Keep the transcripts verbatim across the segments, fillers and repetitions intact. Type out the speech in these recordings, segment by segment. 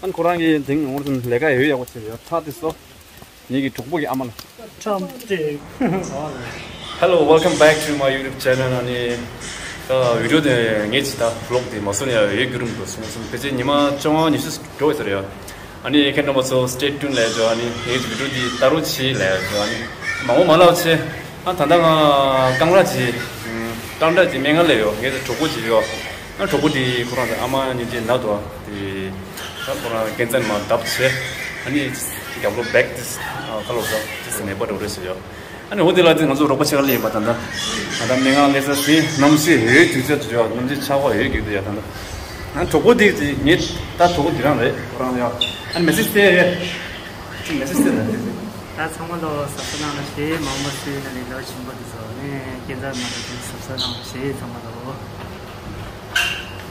ཨ་ནི་ཁོ་རང་གིས་དེང་ངོ་ཚ་ལས་ཀ་ཡོད་ཡག་པོ་བྱས་ཡོད། ཁྲག་དེ་སོ། ངེད་ཀྱི་གྲོགས་པོ་གི་ཨ་མ་ལ། ཁྲག་དེ། Hello, welcome back to my YouTube channel. ཨ་ནི་ད་བི་ཌི་ཡོ་དེ་ངེད་ཀྱི་ད་བི་ལོག་དེ་མ་བཟོ་ནས་ཡོད་རྒྱུ་རུ་འགྲོ་སོང་སོང་། ཕལ་ཆེར་ཉི་མ་བཅོ་ལྔ་ཉི་ཤུ་འགྲོ་བའི་ཚར་ཡོད། ཨ་ནི་ཁྱེད་རྣམ་པ་ཚོ་stay tuned ལབ་ཡ་ཅོ། ཨ་ནི་ངེད་ཀྱི་བི་ཌི་ཡོ་འདི་ལྟ་རོགས་བྱེད་ལབ་ཡ་ཅོ། ཨ་ནི་མང་པོ་མ་ལབ་བྱས། ཨ་ད་ལྟ་ང་རྐང་རག་ཅིག་ཀྲང་ཀྲ་ཅིག་སྨན་ཁང་སླེབས་ཡོད། ངེད་ཀྱི་གྲོགས་པོ་ཅིག་ཡོད། ཨ་གྲོགས་པོ་དེ་ཁོ་རང་ཚོ་ཨ་མ་གཉིས་ཀྱི་ན་དོ་དེ་ད་ཁོ་རང་ཀེན་སར་མར་བརྡབས་བྱས། ཨ་ནི་རྒྱབ་ལོགས་བེག་དེ་ཁ་ལོག་ས་དེ་ནད་པ་འགྲོ་རེད་ཟེར་ཡོད། ཨ་ནི་འོ་དེ་ལ་དེ་ང་ཚོ་རོགས་པ་ཆེ་ཁ་ལེན་པ་ད་ལྟ་ད་ལྟ་སྨན་ཁང་སླེབས་ས་ཟིན་གནམ་གཤིས་ཡོད་དུས་ཚོད་དུ་ཡོད། གནམ་གཤིས་ཆར་པ་ཡོད་ཀྱི་འདུག་ཡ། ད་ལྟ་ཨ་གྲོགས་པོ་དེ་དེ་ངེད་ད་གྲོགས་པོ་དེ་རང་རེད། ཁོ་རང་ཡ་ཨ་ནི་མེ་སེ་ཇི་སྟེར་ཡ། ཅིག་མེ་སེ་ཇི་སྟེར་ད། ད་ཚང་མ་ལ་གཟབ་གཟབ་གནང་རོགས་ཞེས། མ་འོངས་པ་སུ་ཡིན་ན་ལས་ལོ་ཆེན་པོ་དེ་ཚོ་ནས་ཀེན་སར་མ་འགྲོ་རྒྱུ་གཟབ་གཟབ་གནང་རོགས་ཞེས་ཚང་མ་ལ།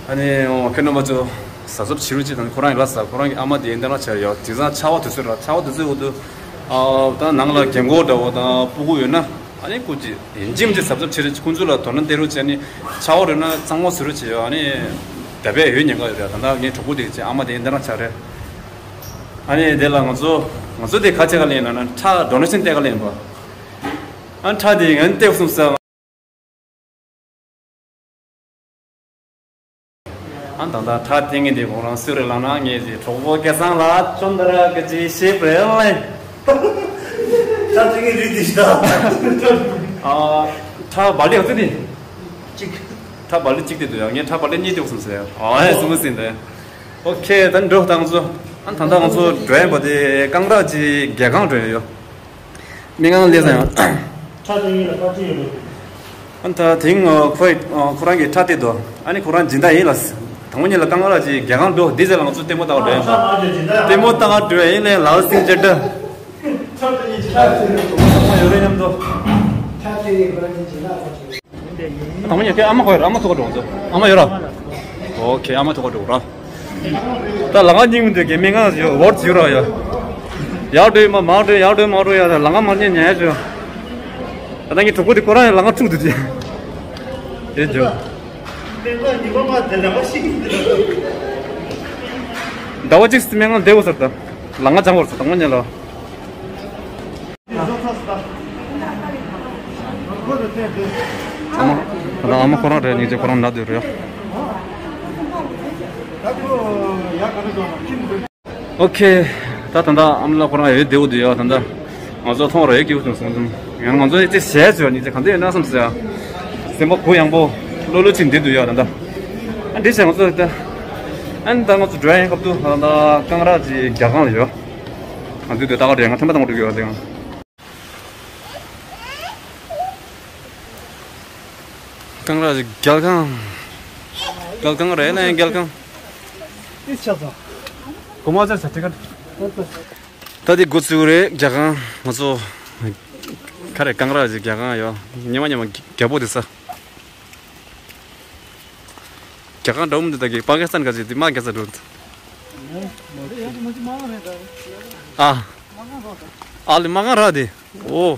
ཨ་ནི་འོ་ཁྱོད་རྣམ་པ་ཚོ་གཟབ་གཟབ་བྱེད་རོགས་གྱིས། ད་ཁོ་རང་ཡིན་ལ་ས་ཁོ་རང་གི་ཨ་མ་དེ་ཡིན་ད་ན་ཆ་ཡོད། དེང་སང་ཆར་པ་དུས་ཚོད་ར། ཆར་པ་དུས་ཚོད་འོ་དུ་ཨ་ད་ནང་ལ་རྒན་གོག་འདྲ་བོ་དང་སྤུ་གུ་ཡོད་ན་ཨ་ནི་ཁོ་ཅིག་ཡིན་གཅིག་མིན་གཅིག་གཟབ་གཟབ་བྱེད་རོགས་གྱིས། ཁོང་ཚོ་ལ་དོ་སྣང་སྟེར་རོགས་བྱས། ཨ་ནི་ཆར་པ་འགྲོ་ན་གཙང་མ་བཟོ་རོགས་བྱེད་ཡོད། ཨ་ནི་ད་བས་ཡོད་ཉེན་ཁ་ཡོད་རེད། ད་ལྟ་ངའི་གྲོགས་པོ་དེ་ཅིག་ཨ་མ་དེ་ཡིན་ད་ན་ཆ་རེད། ཨ་ནི་དེ་ལ་ང་ཚོ་ང་ཚོ་དེ་ཁ་ཆེ་ག་ལེན་ན་ན་ཁྲག་ཌོ་ནེ་ཤན་སྟེར་ག་ལེན་པ། ཨ་ཁྲག་དེ་ངན་སྟེར་གསུངས་ས། ཨ་ད་ད་ཁྲག་སྟེར་ངེས་དེ་ཁོང་རང་སུ་རེད་ལབ་ན་ངས་ཀྱི་གྲོགས་པོ་སྐལ་བཟང་ལ་ཅོན་ད་ར་གི་ཅི་ཤེས་པ་རེད་ལེ། ཁྲག་སྟེར་ངེས་རེད་དེ་ཤི་ད། ཨ་ཁྲག་སྦལ་ཏི་ག་ཚོད་དེ། གཅིག་ཁྲག་སྦལ་ཏི་གཅིག་སྟེར་འདུག་ཡ། ངས་ཁྲག་སྦལ་ཏི་གཉིས་སྟེར་གསུངས་ས་ཡ། ཨ་ཡ་སུ་མ་སིན་ད། ཨོ་ཁེ་ད་འགྲོ་ད་ང་ཚོ། ཨ་ད་ད་ང་ཚོ་འགྲོ་ཡིན་པ་དེ་རྐང་རག་ཅིག་རྒྱལ་ཁང་འགྲོ་ཡ་ཡོད། སྨན་ཁང་སླེབས་ས་ཡང་། ཁྲག་སྟེར་ཡིན་ལ་ཁ་ཆེ་ཡོད་པ། ཨ་ད་དེང་ཁོས་ཁོ་རང་གིས་ཁྲག་སྟེར་འདུག་ཨ་ནི་ཁོ་རང་སྦྱིན་བདག་ཡིན་ལ། དང་པོ་ཉིད་ལ་རྐང་རག་ཅིག་རྒྱལ་ཁང་འགྲོ་འདི་ཟེར་ལ་ང་ཚོ་ལྟད་མོ་ལྟ་བ་འགྲོ་ཡིན་པ། ལྟད་མོ་ལྟ་བ་འགྲོ་ཡིན་ལེ་ལ་སིང་ཅེ་ཏྲ། ཁྲག་སྟེར་ཡིན་ཅི་ལ་ཡོད་རེད་སྙམ་དུ། ཁྲག་སྟེར་ཡིན་ཁོ་རང་གིས་སྦྱིན་བདག་ཁ་ཆེ། དང་པོ་ཉིད་ཀྱི་ཨ་མ་ཁོ་ཡོད་ར། ཨ་མ་ཐུག་ག་འགྲོ་ཚོ། ཨ་མ་ཡོད་ར། ཨོ་ཁེ་ཨ་མ་ཐུག་ག་འགྲོ་ར། ད་ལ་ང་སྙིང་མི་འདོད་ཀྱི་སྨན་ཁང་ཡོད་འོར་ཚིག་ར་ཡ། ཡར་འགྲོ་ཡ་མར་མར་འགྲོ་ཡ་ཡར་འགྲོ་ཡ་མར་འགྲོ་ཡ། ད་ལ་ང་མར་ཉལ་ཉལ་ཡ་བྱོས། ད་ལྟ་ངའི་གྲོགས་པོ་དེ་ཁོ་རང་ཡང་ལ་ང་འཁྲུག་འདུག་ཅེས། དེ་འཇོག་ཟླ་བ་གཅིག་སྨན་ཁང་བསྡད་དགོས་ཟེར། ད་ལ་ང་སྦྱང་དགོས་ཟེར། ད་ང་ཉལ་ལ། ཨ་མ། ད་ཨ་མ་ཁོ་རང་རེད། སྙིང་རྗེ་ཁོ་རང་ན་སྡོད་རེད། ཨོ་ཁེ། ད་ད་ལྟ་ཨ་མ་ལགས་ཁོ་རང་ཡོད་བདེ་པོ་འདུག་ཡ། ད་ལྟ་ང་ཚོ་མཐོང་ར་ཡོད་སྐྱིད་པོ་བྱུང་སོང་། ཡང་ང་ཚོ་ཡི་ཙི་ཞལ་ཚོས་ནི་ཙི་གང་འདྲ་ཡོད་ན་བསམ་སོང་ཡ། སེམས་པ་གུ་ཡངས་པོ་ལྷོད་ལྷོད་ཅིག་འདི་འདུག་ཡ། ད་ལྟ་ཨ་འདི་བྱས་ང་ཚོ་ད་ཨ་ནི་ད་ང་ཚོ་འགྲོ་ཡ་ཡིན་སྐབས་དུ་ད་ལྟ་རྐང་རག་ཅིག་རྒྱ་གང་ལ་ཡོད། ང་ཚོའི་དུས་ད་ག་རེད། ང་ཐེམ་པ་དང་པོ་འགྲོ་གི་ཡོད་དེ། རྐང་རག་རྒྱལ་ཁང་། རྒྱལ་ཁང་རེད་ན་རྒྱལ་ཁང་། ཨི་ཆ་ཚང་། གོ་མ་ཚར་ས་དེ་ག་ད་དེ་འགོ་ཚུགས་རེད་རྒྱལ་ཁང་། ང་ཚོ་ག་རེ་རྐང་རག་རྒྱལ་ཁང་ཡོད། ཉི་མ་ཉི་མ་རྒྱལ་པོ་དེ་ས། རྒྱ་གར་འདྲ་བོ་མི་འདུག་ད་གི་པ་ཀི་སི་ཐན་ག་ཅིག་དེ་དམག་རྒྱག་ས་འགྲོ། ཨ། ཨ་ལི་དམག་ཁང་ར་དེ། ཨོ།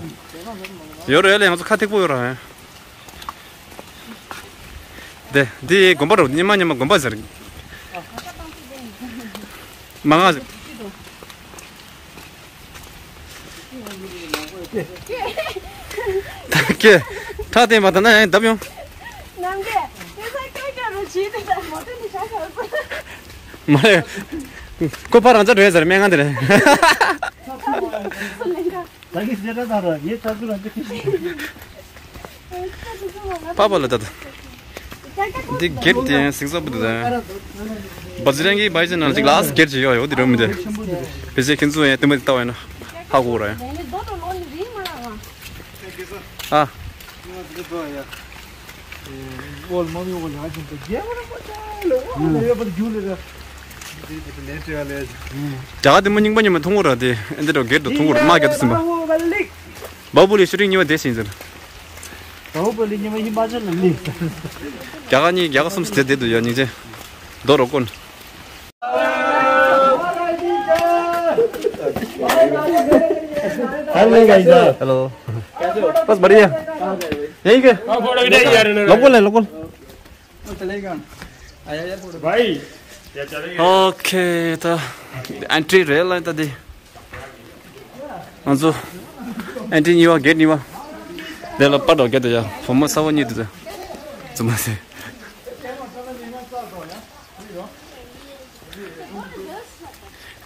ཡོད་རེད་ལེ། ང་ཚོ་ཁ་ཐེག་པོ་ཡོད་ར། དེ་དེ་དགོན་པ་ར། ཉི་མ་ཉི་མ་དགོན་པ་ཟེར། དམག་ཁང་། ད་ཀྱེ། ཁྲག་བསྟན་པ་ད་ན་ཡང་བརྡབ་ཡོང་། ནམ་རྒྱལ། དེ་ཚོ་སྐད་རྒྱག་རོགས་བྱེད་དེ། ད་མོ་ཏོ་ནི་ཤ་ཤ་ཟ། མ་རེད། ཁོ་ཕར་རང་ཅག་འགྲོ་ཡ་ཟེར་སྨན་ཁང་དེ་རེད། ད་གི་སེ་ར་ད་ར་ཡེ་ད་ཚུ་རང་ཅག་གི་ཤི། པ་པ་ལ་ད་ད། འདི་སྒེར་དེ་སིང་ས་བུ་དུ་དང་། བ་ཛི་རང་གི་བའི་ཅན་ནང་ཅིག་ལ་སྒེར་ཅིག་ཡོད་ཡོད་དེ་རོ་མི་དེ། བེ་ཅེ་ཁྱེད་ཚོ་ཡང་དེ་མ་དེ་ལྟ་བ་ཡིན་ན་ཧ་གོ་ར་ཡ། ཨ། རྒྱ་གར་དེ་མོ་རྙིང་པ་ཉི་མ་མཐོང་གོ་ར་དེ་ཨེ་འདི་རོ་སྒེར་དུ་མཐོང་གོ་ར་མ་རྒྱ་དུ་སིམ་པ། བ་བུ་ལི་ཤུ་རིང་ཉི་མ་དེ་ཤིང་ཟེར། བ་བུ་ལི་ཉི་མ་ཧི་མ་ཅལ་ལ་ལི། རྒྱ་གར་གཉིས་རྒྱ་གར་གསུམ་སུ་དེ་དེ་དུ་ཡ་སྙིང་རྗེ། རྡོ་རོ་ཀོན། Hello guys. Hello. बस बढ़िया। यही के? हाँ, फोटो खींचा यार इन्होंने। लोकल है, लोकल। भाई। ཨོ་ཁེ། ད་ཨན་ཊི་རེད་ལ། ད་དེ་ང་ཚོ་ཨན་ཊི་གཉིས་པ། གེ་ཊི་གཉིས་པ། དེ་ལ་པར་འདྲ་བརྒྱབ་འདུག་ཡ། བུ་མོ་གསར་པ་གཉིས་འདུག་ད། ཙུམ་མ་ཟེར།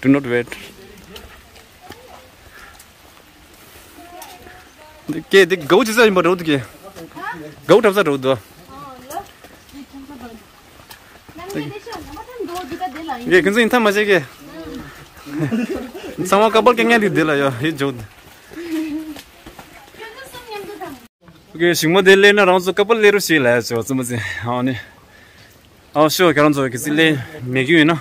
Do not wait. ཀྱེ་འདི་གའུ་ཅི་ས་ཡིན་པ་འདྲ་བོ་འདུག་ཀྱེ། གའུ་འཁྲབ་ས་འདྲ་བོ་འདུག་ཀྱེ་ཁྱེད་ཚོ་ཡིན་ཐབས་མ་བྱེད་ཀྱེ། ཚང་མ་ཀ་པལ་སྐད་ངན་འདུག་འདི་ལ་ཡ་ཧི་ཇོག་ཀྱེ་ཞིག་མ་དེ་ལས་ན་རང་ཚོ་ཀ་པལ་ལས་རོགས་ཞིག་ལ་ཡ་ཆོག་ཙུམ་མ་ཟེར། ཨ་ནི། ཨ་ཤོ་ཁྱེད་རང་ཚོ་གི་སི་ལེ་མེད་རྒྱུ་ཡིན་ན།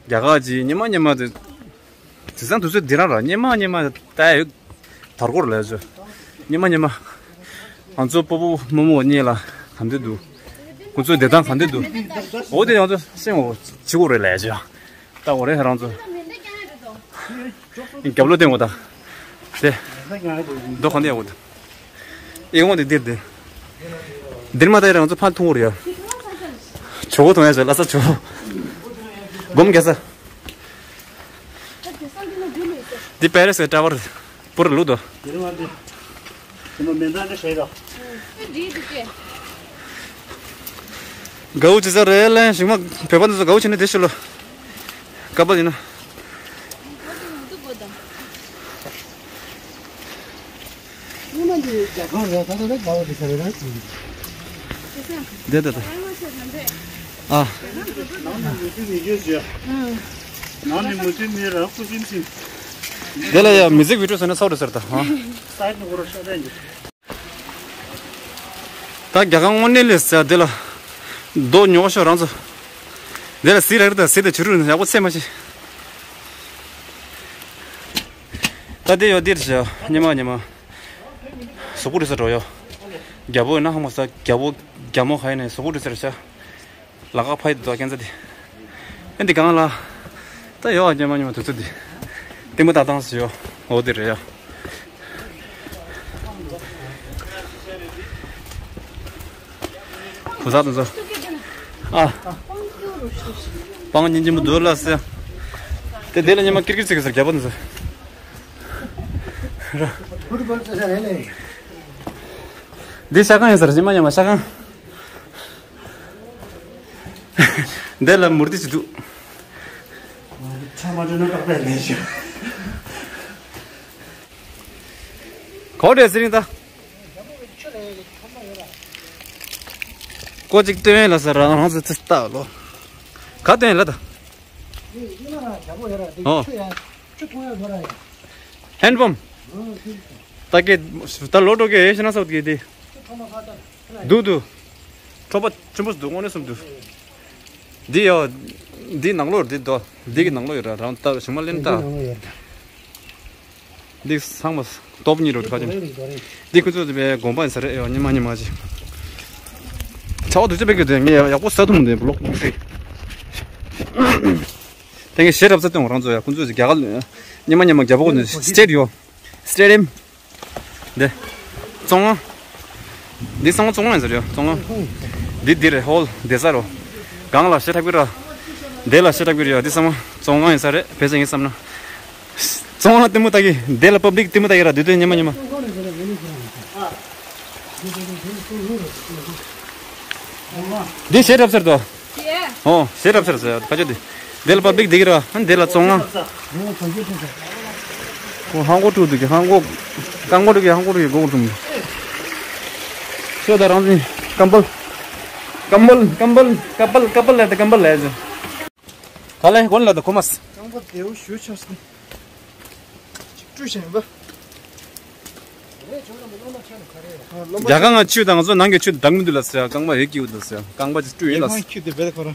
རྒྱ་གར་གྱི་ཉི་མ་ཉི་མ་དེ། དེང་སང་དུས་ཚོད་འདི་རང་ར་ཉི་མ་ཉི་མ་ལྟ་ཡོད། དར་གོར་ལས་བྱོས། ཉི་མ་ཉི་མ། ང་ཚོ་སྤོ་བོ་རྨོ་མོ་གཉིས་ལ་ག་འདྲ་འདུག་ཁོ་ཚོའི་བདེ་ཐང་ག་འདྲ་འདུག་འོ་དེ་ང་ཚོ་སེམས་འོ་བྱི་གོ་རེད་ལས་བྱོས། ལྟ་འོ་རེད་ཧ་རང་ཚོ། རྒྱབ་ལོ་བསྟན་འོ་ད། དེ། རྡོ་ག་འདྲ་ཡོད་འོ་ད། ཨེ་འོང་དེ་འདིར་དེ། འདིར་མ་ལྟ་ཡ་རང་ཚོ་ཕར་མཐོང་བར་ཡ། ཇོ་བོ་མཐོང་ཡ་ཟེར་ལ་ས་ཇོ་བོ། སྒོམ་རྒྱག་ས། འདི་པེ་རེ་སི་ཀྲ་བར་པུར་ལུག་དོ། འདིར་མ་འདི། དེ་མ་མེ་མདའ་འདི་ཤེས་རོགས། གའུ་ཅི་ས་རེད་ལན་ཞིག་མ་བོད་པ་འདི་ཚོ་གའུ་ཆེ་ནི་དེ་ཤི་ལོ། ཀ་པལ་ཡིན་ན། སྔོན་མ་འདི་རྒྱ་གང་རེད། ད་ལྟ་རེད་དགའ་བ་འདི་ག་རེ་རེད་ཅིག་འདི་ད་ད། ཨ། ནང་ནས་མུ་མཐུད་ནས་ར་ཁུ་ཤིན་ཤིན། འདི་ལ་ཡ་མི་ཟིག་བི་ཌིའོ་བཟོས་ན་ཚོགས་རེད་ཟེར་ད། ཨ། སའིཌ་ནས་འགོ་ར་ཤ་རེད་འདི། ད་རྒྱ་གར་དངོས་གནས་ལས་ཟེར་འདི་ལ། རྡོ་ཉོ་ཤོག་རང་ཚོ། འདི་ལ་ཟི་རག་རི་དང་ཟི་དང་བྱུ་རུ་ཡག་པོ་ཚད་མ་ཤེས། ད་འདི་ཡོད་འདིར་བྱ་ཉི་མ་ཉི་མ། གཟུགས་པོ་རི་ས་འགྲོ་ཡོད། རྒྱལ་པོ་ཡིན་ན་ཧ་མ་ས་རྒྱལ་པོ་རྒྱལ་མོ་ག་ཡིན་ནས་གཟུགས་པོ་རི་ས་རེད་བྱ། ལ་ཁ་ཕ་ཡི་དུ་ཁྱེད་ཚ་དེ། ཨེ་འདི་གང་ལ། ད་ཡོད་ཉི་མ་ཉི་མ་དུས་ཚོད་འདི། ལྟད་མོ་ལྟ་སྟངས་སུ་ཡོད། འོ་དེ་རེད་ཡ། གོ་ས་དུ་ཚོ། ཨ། སྤང་སྙིང་རྗེ་མོ་འདུག་ལ་ཟེར། དེ་དེ་ལ་ཉི་མ་ཀིར་ཀིར་ཟེར་གི་ཟེར་རྒྱ་པོ་འདི་ཚོ། འདི་ཤ་ཁང་ཡིན་ཟེར་ཉི་མ་ཉི་མ་ཤ་ཁང་། འདི་ལ་མུར་ཏི་ཅི་འདུག་ཆ་མ་འདྲ་ན་ཏག་ཏག་ལས་ཤིག་གོ་འདྲེ་ཟི་རིང་ད། ཀོ་ཅིག་སྟོན་ལ་ཟེར་རང་རང་ཟེར་ཚེ་ལྟ་ལོ། ག་སྟོན་ལ་ད། ཨོ། ཧན་བམ། ད་ཀེ་ད་ལོ་ཏོ་ཀེ་ཧེ་ཤ་ན་སོག་ཀེ་དེ། དུ་དུ། ཁྲོ་པ་ཆེན་པོ་འདུག་དངོས་གནས་སུ་འདུག་འདི་ཡོ། འདི་ནང་ལོགས་འདི་དོ། འདི་གི་ནང་ལོགས་ཡོད་ར་རང་ལྟ་ཞུ་མ་ལེན་ལྟ། འདི་ནང་ལོགས་ཡོད་ར། འདི་ཚང་མ་སྟོབས་གཉིས་རོ་ཁ་ཅན། འདི་ཁོ་ཚོ་དེ་བའི་དགོན་པ་ཡིན་ས་རེད་ཡོ་ཉི་མ་ཉི་མ་ཅི། ཆ་བ་དུ་ཅི་བེད་ཀྱི་དེ་ངས་ཡག་པོ་ས་ཐུམ་འདི་བློག་ཡིན་སྲིད། དེ་ངས་ཞེ་རབ་ས་སྟོན་རང་ཚོ་ཡ་ཁོ་ཚོ་རྒྱ་གར་ཉི་མ་ཉི་མ་རྒྱ་པོ་ནས་སི་ཊེ་ཌི་ཡོ། སི་ཊེ་ཌི་ཡམ། འདི། བཙོན་ཁང་། འདི་ཚང་མ་བཙོན་ཁང་ཡིན་ས་རེད་བཙོན་ཁང་། འདི་འདི་རེད་ཧོལ་འདི་ས་རོ། གང་ལ་ཤེ་ཐག་པི་ར། འདི་ལ་ཤེ་ཐག་པི་ར་འདི་ཚང་མ་བཙོན་ཁང་ཡིན་ས་རེད་བེ་ཅན་ཡིན་བསམ་ན། བཙོན་ཁང་ལྟད་མོ་ལྟ་གི་འདི་ལ་པབ་ལིག་ལྟད་མོ་ལྟ་གི་ར་འདི་དོན་ཉི་མ་ཉི་མ། འདི་ཤེ་རབ་ཟེར་དོ། ཨོ་ཤེ་རབ་ཟེར་ཟེར་ཕ་ཆོས་འདི། འདི་ལ་པབ་ལིག་འདི་གི་ར་འདི་ལ་བཙོན་ཁང་། ཁོ་ཧང་གོ་ཀྲུག་འདུག་གི་ཧང་གོ། ཀང་གོ་འདུག་གི་ཧང་གོ་འདུག་གི་གོ་གོ་ཀྲུག་འདུག་ཤོ་ད་རང་བཞིན་ཀམ་པལ། ཀམ་པལ་ཀམ་པལ་ཀ་པལ་ཀ་པལ་ལས་ད་ཀམ་པལ་ལས་ཟེར། ག་ལས་གོན་ལ་ད་གོ་མ་སི། ཀང་པ་དེའུ་ཞུ་ཆོག་སི། ཅིག་བཀྲུས་ཤིང་བ། རྒྱ་གར་ང་ཆུ་དང་ང་ཚོ་ནང་གི་ཆུ་འདང་མི་འདུག་ལ་ཟེར་ཀང་པ་ཧེ་ཀྱི་འུ་འདུག་ཟེར་ཀང་པ་ཅིག་བཀྲུས་ཡིན་ལ་ཟེར། ཁྱི་དེ་བེད་ཁོ་ར།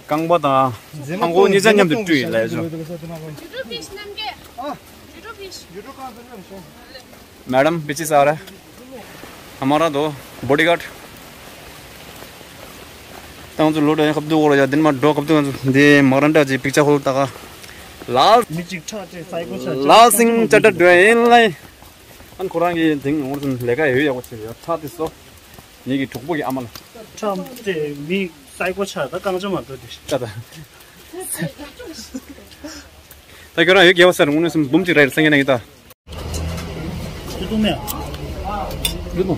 རྐང་པ་དང་ཧང་གོ་གཉིས་ཆ་མཉམ་དུ་བཀྲུས་ཡིན་ལས་བྱུང་། ཡུ་ཀྲུག་ཕིཤ་རྣམ་རྒྱལ། ཡུ་ཀྲུག་ཕིཤ། མེ་ཌམ་པི་ཆི་ས་ར། ཧ་མ་ར་དོ་བོ་ཌི་གཱཌ། ཏང་ཚོ་ལོ་ཌ་ཡང་ཁབ་ཏུ་འོར་ཡ་དེན་མ་འགྲོ་ཁབ་ཏུ་འདི་མ་ར་འདྲ་ཅི་པིག་ཅར་ཧོལ་ཏ་ག་ལ། མི་གཅིག་ཁྲག་ཅེས་སའི་གོ་ཆ་ལ་སིང་ཅ་ཏ་ཌོ་ཡིན་ལ། ཨན་ཁོ་རང་གི་དེང་ངོར་ཚུན་ལས་ཀ་ཡོད་ཡག་པོ་བྱེད་ཡོད་ཁྲག་དེ་སོ། ངེད་ཀྱི་གྲོགས་པོ་གི་ཨ་མ་ལ། ཁྲག་དེ་མི་སའི་གོ་ཆ་ད་རྐང་ཅ་མ་འགྲོ་དེ། ད་ད། ད་ཁྱོད་རང་ཡོད་རྒྱལ་བ་སར་དངོས་གནས་སུ་འབུམ་གཅིག་རེད་སེང་གེ་ནང་གི་ད། ཡོད་དུ་མེད། ཡོད་དུ།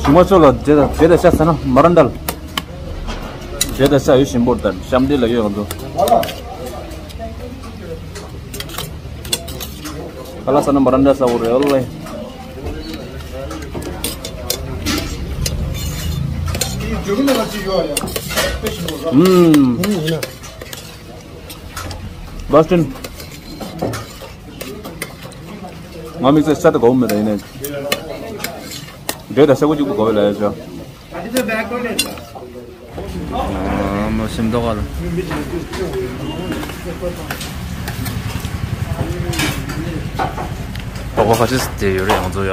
ཞུ་མ་ཆོག་ལ་རྗེ་ད་རྗེ་ད་ཤ་ཟ་ན་མ་ར་འདལ། རྗེ་ད་ཤ་ཡོད་ཞིམ་པོར་ད་ཤམ་འདི་ལ་ཡོད་ག་འདུག་ཁ་ལག་ཟ་ན་མ་ར་འདལ་ཟ་བོ་རེད་ཨོ་ལེ། ཨུམ། ཨུམ། ཡིན་ན། བྷ་སི་ཏིན། ང་དམིགས་བསལ་ཤ་དེ་དགའ་བོ་མེད་ར་ཡིན་ནའི། འབྲས་དང་ཤ་ཁུ་གཅིག་པུ་དགའ་བོ་ལ་ཡ་ཅོ། མོ་ཤིམ་མདོག་ག་ལ། དོག་པ་ཁ་ཅིག་དེ་ཡོད་རེད་ང་ཚོ་ཡ།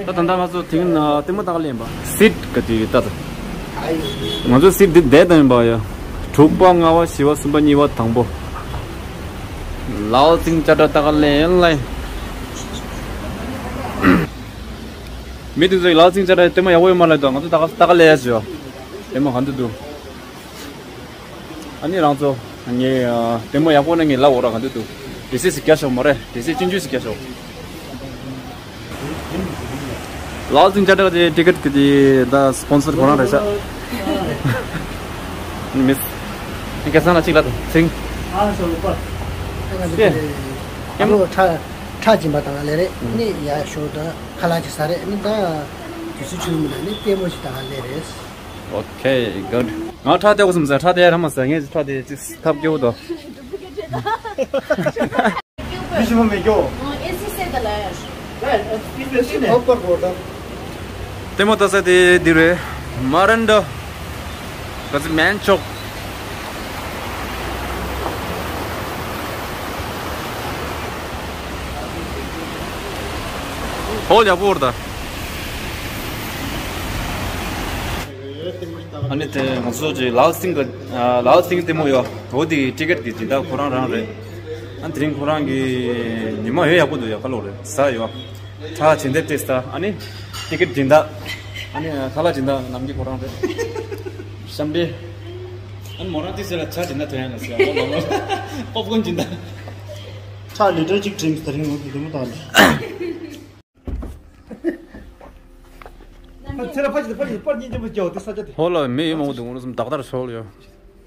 ད་ད་ལྟ་ང་ཚོ་དེང་ལྟད་མོ་ལྟ་ག་ལེན་པ། སིད་ག་དུས་ལྟ་ད། ང་ཚོ་སིད་འདི་བསྡད་དང་ཡིན་པ་ཡ། དྲུག་པ་ལྔ་པ་བཞི་པ་གསུམ་པ་གཉིས་པ་དང་པོ། ལའོ་ཙིང་ཅ་ཏྲ་ལྟ་ག་ལེན་ལེ། མི་དེ་ཚོས་ལའོ་ཙིང་ཅ་ཏྲ་ལྟད་མོ་ཡག་པོ་ཡོད་མ་ལབ་དང་ང་ཚོ་ལྟ་ག་ལྟ་ག་ལེན་ཡ་ཞུ། ལྟད་མོ་གང་དུ་འདུག་ཨ་ནི་རང་ཚོ་ངའི་ལྟད་མོ་ཡག་པོ་ན་ངའི་ལབ་འོ་ར་ག་འདུག་འདུག་དེ་སྲིད་སི་རྒྱ་ཤོག་མོ་རེ་དེ་སྲིད་ཆུང་ཆུང་སི་རྒྱ་ཤོག་ལའོ་ཙིང་ཅ་ཏྲ་གི་ཊི་ཀེ་ཊི་གི་དེ་ད་སི་པོན་སར་ཁོ་རང་རེད་ཤག་མིས་ཁ་སང་ལ་གཅིག་ལ་ཚིང་ཨ་སོ་པ་ཨ་ལོ་ཁྲ་ཁྲ་སྦྱིན་པ་དང་ལེ་རེད་ནི་ཡ་ཤོ་ད་ཁ་ལག་ཅིག་ཟ་རེད་ནི་ད་དུས་ཚོད་ཆུང་མི་ལ་ནི་ལྟད་མོ་ཞིག་དང་ལེ་རེད། Okay, good. ང་ཁྲ་སྟེར་དགོས་བསམ་ཟེར། ཁྲ་སྟེར་ཡ་ར་མ་ཟེར། ངས་ཁྲ་དེ་ཅིག་ཐབས་སྐྱོ་བོ་དོ། མི་ཞིག་མ་མེད་སྐྱོ། ལྟད་མོ་ལྟ་ས་དེ་འདི་རེད། མ་རན་ཌ། ག་ཚི་མན་ཆོག་ཧོལ་ཡག་པོ་རེད་ད། ཨ་ནི་དེ་ང་ཚོ་ཅིག་ལའོ་སིང་གི་ཨ་ལའོ་སིང་ལྟད་མོ་ཡོད། འོ་དེ་ཊི་ཀེ་ཊི་གི་སྦྱིན་བདག་ཁོ་རང་རང་རེད། ཨ་དེ་རིང་ཁོ་རང་གི་ཉི་མ་ཡོད་ཡག་པོ་འདུག་ཡ། ཁ་ལོ་རེད་ཟ་ཡོད། ཁྲ་བྱིན་འདེབས་ཏེ་ཟ། ཨ་ནི་ཊི་ཀེ་ཊི་སྦྱིན་བདག་ཨ་ནི་ཁ་ལག་སྦྱིན་བདག་ནམ་རྒྱུན་ཁོ་རང་རེད། ཤམ་འདི། ཨ་ནི་མོ་རང་ཏི་སེ་ལ་ཆ་སྦྱིན་བདག་ཐོན་ཡ་ལ་ཟ་ཡ་ལ་ལ་པོབ་ཀོན་སྦྱིན་བདག་ཁྲ་ལི་ཊར་གཅིག་དྲིམ་ཟ་རིང་འོ་དེ་དེ་མོ་དང་། ཧོ་ལ་མི་ཡོད་མང་པོ་འདུག་ང་ཚོ་ད་ལྟ་ཤོག་ཡོད།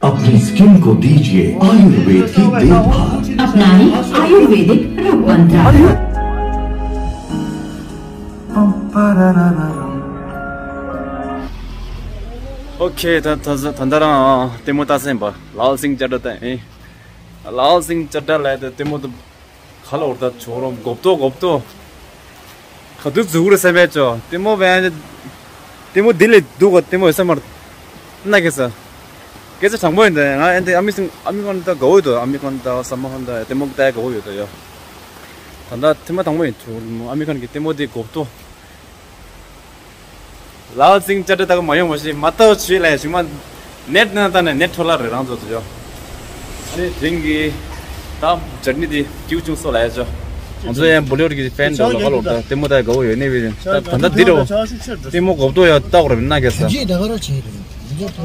अपनी स्किन को दीजिए आयुर्वेद की देखभाल। अपनाएं आयुर्वेदिक रूप मंत्र। ཨོ་ཁེ། ད་ད་ད་ད་རང་ལྟད་མོ་ལྟ་སེམས་པ་ལའོ་སིང་ཅ་ཏྲ་ལྟ་ཡིན། ལའོ་སིང་ཅ་ཏྲ་ལ་ད་ལྟད་མོ་ད། ཁ་ལོ་ད་ཆོག་རོ་མགོ་བཏོ་མགོ་བཏོ། ག་དུས་འཛུགས་རེད་སེམས་པས་ཅོ། ལྟད་མོ་བན། ལྟད་མོ་འདི་ལས་སྡུག་ག་ལྟད་མོ་ཡོད་ས་མ་རེད། ན་གེ་ས། སྐད་ཆ་དྲང་པོ་ཡིན་ད། ང་ཨེ་འདི་ཨ་མི་སིང་ཨ་མི་ཁོན་ད་དགའ་བོ་ཡོད་དོ། ཨ་མི་ཁོན་ད་ས་མ་ཁོན་ད་ལྟད་མོ་ལྟ་ཡ་དགའ་བོ་ཡོད་དོ་ཡ། ད་ད་ཐེངས་མ་དང་པོ་ཡིན་ཆོག་རོ་ཨ་མི་ཁོན་གི་ལྟད་མོ་འདི་མགོ་བཏོ། ལའོ་སིང་ཅ་ཏྲ་ད་ག་མ་ཡོང་བ་ཞིག་མ་ལྟ་བ་ཆུ་ལ་ཞུ་མ། ནེཊ་ན་ད་ནས་ནེཊ་འཕྲོ་བརླག་རེད་རང་ཚོ་ཚོ་ཡོ། ཨ་ནི་དེང་གི་ད་ཇར་ནི་དེ་སྐྱིད་ཅུང་སོ་ལ་ཡ་ཅོ། ང་ཚོ་ཡང་བོ་ལི་ཝུཌ་གི་ཕེན་འདྲ་ལ་ཁ་ལོ་ད་ལྟད་མོ་ད་དགའ་བོ་ཡོད་ནི་བི་ད་ད་ད་འདི་རོ། ལྟད་མོ་མགོ་བཏོ་ཡ་ལྟ་བར་མི་ན་གེ་ས།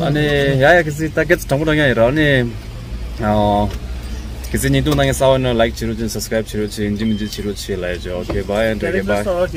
ཨ་ནི་ཡ་ཡ་གི་སི་ད་སྐད་ཆ་དྲང་པོ་རང་ཡ་ཡིན་ར། ཨ་ནི་གི་སི་ཉིན་ཐུང་ན་ཡ་ས་བ་ན་ལའིཀ་བྱེད་རོགས་བྱེད། སབ་སི་ཀ་རེབ་བྱེད་རོགས་བྱེད། ཡིན་གཅིག་མིན་གཅིག་བྱེད་རོགས་བྱེད་ལ་ཡ་ཅོ། ཨོ་ཁེ། བྷའི་ཨེན་ཌ་ཨོ་ཁེ། བྷའི།